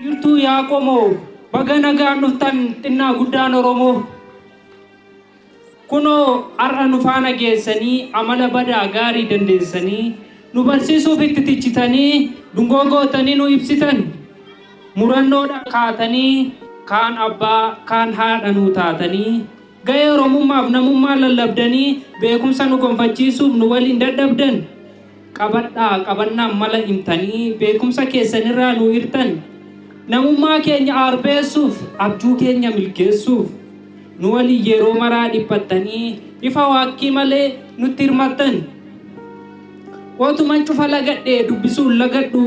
Jirtuu yaa qomoo, baga nagaan dhuftan xinnaa guddaan Oromoo. Kunoo har'a nu faana geessanii, amala badaa gaarii dandeessanii, nu barsiisuuf itti tichitanii, dungoo gootanii nu ibsitan. Murannoodhaan kaatanii, kaan abbaa, kaan haadha nuu taatanii, ga'ee Oromummaaf namummaa lallabdanii, beekumsa nu gonfachiisuuf nu waliin dadhabdan. Qabadhaa qabannaan mala himtanii, beekumsa keessanirraa nu hirtan. Namummaa keenya aarbeessuuf, abjuu keenya milkeessuuf, nu waliin yeroo maraa dhiphattanii, ifa waakkii malee nutti hirmattan. Otuman cufa lagadhee dubbisuun lagadhu,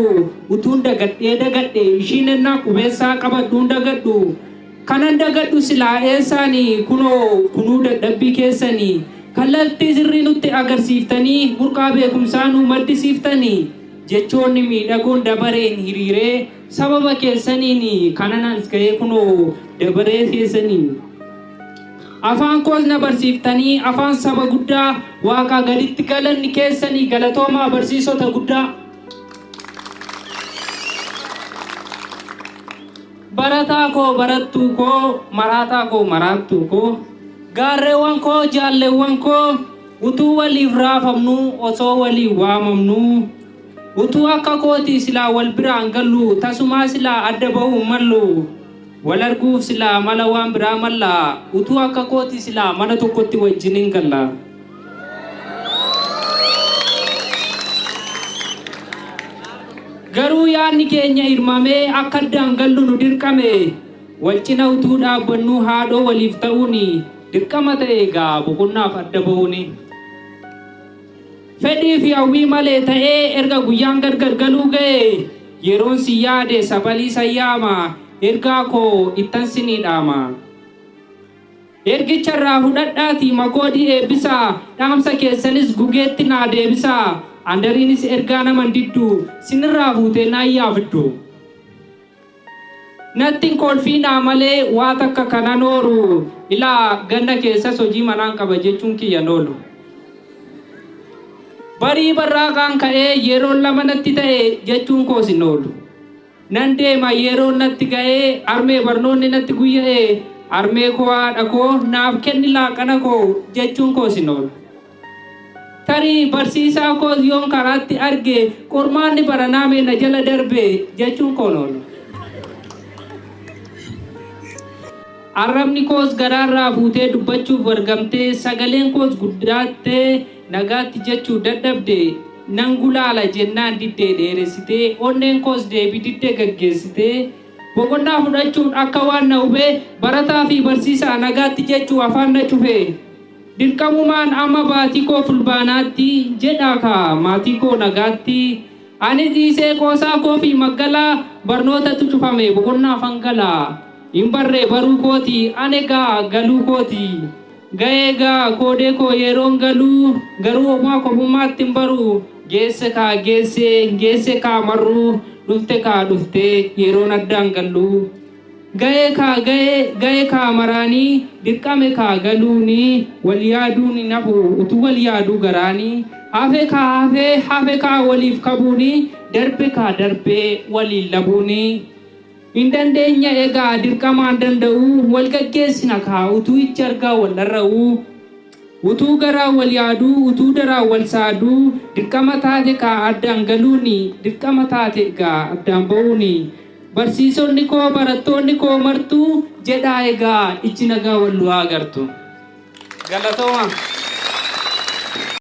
utuun dagadhee dagadhe, ishiin ennaa qubeessaa qabadhuun dagadhu. Kanan dagadhu silaa eessaani, kunoo kunuu dadhabbii keessanii. Kallattii sirrii nutti agarsiiftanii, burqaa beekumsaa nu maddisiiftanii. Jechoonni miidhagoon dabareen hiriiree, sababa keessaniin kanan as ga'ee kunoo dabaree keessanii. Afaan koos na barsiiftanii, afaan saba guddaa, waaqaa gaditti galanni keessanii, galatoomaa barsiisota guddaa. Barataa koo barattuu koo, maraataa koo maraattuu koo, gaarreewwan koo jaalleewwan koo, utuu waliif raafamnuu osoo waliin waamamnuu, utuu akka kootii silaa wal biraan gallu, tasumaa silaa adda ba'uu hin mallu. Wal arguuf silaa mala waan biraa malla, utuu akka kootii silaa mana tokkotti wajjiniin galla. Garuu yaadni keenya hirmamee akka addaan gallu nu dirqame. Wal cina utuu dhaabbannuu haadhoo waliif ta'uun dirqama ta'e egaa boqonnaaf adda ba'uun. Fedhii fi hawwii malee ta'ee erga guyyaan gargar galuu ga'e, yeroon si yaade saphalii san yaama, ergaa koo ittan sinii dhaama. Ergicha irraa fudhadhaatii makoodii eebbisaa, dhaamsa keessanis gugeetti naa deebisaa, andariinis ergaa nama hin diddu, sinirraa fuutee naan yaa fiddu. Natti hin kolfiinaa malee waa takka kanan ooru, ilaa ganna keessas hojii manaan qaba jechuun kiyya hin oolu. Barii barraaqaan ka'ee yeroon lama natti ta'e jechuun koos hin oolu. Nan deema yeroon natti ga'ee, harmee barnoonni natti guyya'e, harmee koo haadha koo naaf kenni laaqana koo jechuun koos hin oolu. Tarii barsiisaa koos yoon karaatti arge, qormaanni baranaa mee na jala darbe jechuun koo hin oolu. Arrabni koos garaarraa fuutee dubbachuuf wargamtee, sagaleen koos guddaattee nagaatti jechuu dadhabde, nan gulaala jennaan diddee dheeressitee, onneen koos deebii diddee gaggeessitee, boqonnaa fudhachuun akka waan na hubee, barataa fi barsiisaa nagaatti jechuu afaan na cufe. Dirqamumaan amma baatii koo Fulbaanaatti, jedhaa kaa maatii koo nagaatti. Ani dhiisee qoosaa koo fi maggalaa, barnootatu cufame boqonnaafan gala. Hin barree baruu kooti, an egaa galuu kooti. Ga'ee egaa koodee koo yeroon galuu, garuu homaa kophummaatti hin baru. Geesse kaa geesse, geesse kaa marruu, dhufte kaa dhuftee yeroon addaan galluu. Ga'e kaa ga'e, ga'e kaa maraanii, dirqame kaa galuuni, wal yaaduun hin hafu utuu wal yaaduu garaanii. Hafe kaa hafe, hafe kaa waliif kabuuni, darbe kaa darbe waliin labuuni. Hin dandeenya egaa dirqamaan danda'uu, wal gaggeessina kaa utuu ijji argaa wal dharra'uu. Utuu garaan wal yaaduu, utuu daraan wal saaduu, dirqama taate kaa addaan galuuni, dirqama taate egaa addaan ba'uuni. Barsiisonni koo, barattoonni koo martuu, jedhaa egaa ijji nagaa wal nu haa agartu. Galatooma.